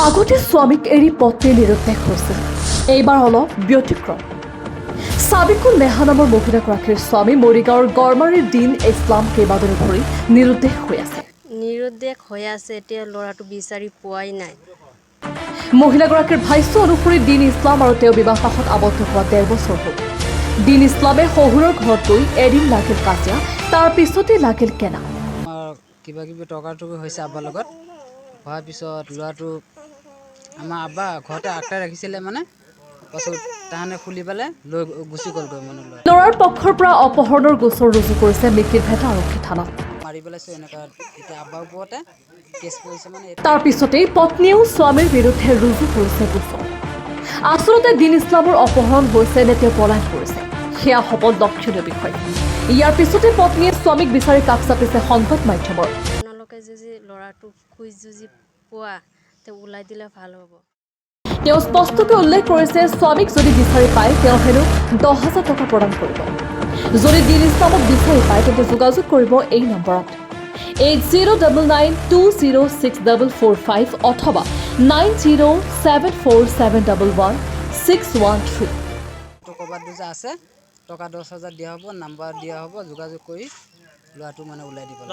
আগতে স্বামীক এৰি পত্নী নিৰুদ্দেশ হৈছিল, এইবাৰ অলপ ব্যতিক্ৰম। চাবিকুল নেহা নামৰ মহিলাগৰাকীৰ স্বামী মৰিগাঁৱৰ গড়মাৰীৰ দিন ইছলাম কেইবাদিনো ধৰি নিৰুদ্দেশ হৈ আছে। নিৰুদ্দেশ হৈ আছে, এতিয়া ল'ৰাটো বিচাৰি পোৱাই নাই। মহিলাগৰাকীৰ ভাষ্য অনুসৰি দিন ইছলাম আৰু তেওঁ বিবাহ পাশত আবদ্ধ হোৱা 1.5 বছৰ হ'ল। দিন ইছলামে শহুৰৰ ঘৰত গৈ এদিন লাগিল কাজিয়া, তাৰ পিছতেই লাগিল কেনা। আমাৰ কিবা কিবি তৰ্কাতৰ্কি হৈছে আব্বাৰ লগত। হোৱাৰ পিছত ল'ৰাটো আমাৰ আব্বা ঘৰতে আঁতৰাই ৰাখিছিলে, মানে পাছত তাহাঁতে খুলি পেলাই লৈ গুচি গ'লগৈ মানে ল'ৰা। ল'ৰাৰ পক্ষৰ পৰা অপহৰণৰ গোচৰ ৰুজু কৰিছে মিকিৰভেটা আৰক্ষী থানাত। মাৰি পেলাইছোঁ এনেকুৱা, এতিয়া আব্বাৰ ওপৰতে কেছ পৰিছে মানে এইটো। তাৰ পিছতেই পত্নীয়েও স্বামীৰ বিৰুদ্ধে ৰুজু কৰিছে গোচৰ। আচলতে দিন ইছলামৰ অপহৰণ হৈছে নে তেওঁ পলায়ন কৰিছে, সেয়া হ'ব লক্ষণীয় বিষয়। ইয়াৰ পিছতে পত্নীয়ে স্বামীক বিচাৰি কাষ চাপিছে সংবাদ মাধ্যমৰ। আপোনালোকে যদি ল'ৰাটো খোজ যদি পোৱা তে ওলাই দিলে ভাল হ'ব। তেওঁ স্পষ্টকৈ উল্লেখ কৰিছে, স্বামীক যদি বিচাৰি পায়, তেওঁ হেনো 10,000 টকা প্ৰদান কৰিব। যদি দিন ইছলামক বিচাৰি পায়, তেন্তে যোগাযোগ কৰিব এই নম্বৰত 8099206445 অথবা 9074711613। তো ক'ৰবাত দুজা আছে, টকা 10,000 দিয়া হ'ব, নাম্বাৰ দিয়া হ'ব, যোগাযোগ কৰি ল'ৰাটো মানে ওলাই দিব লাগে।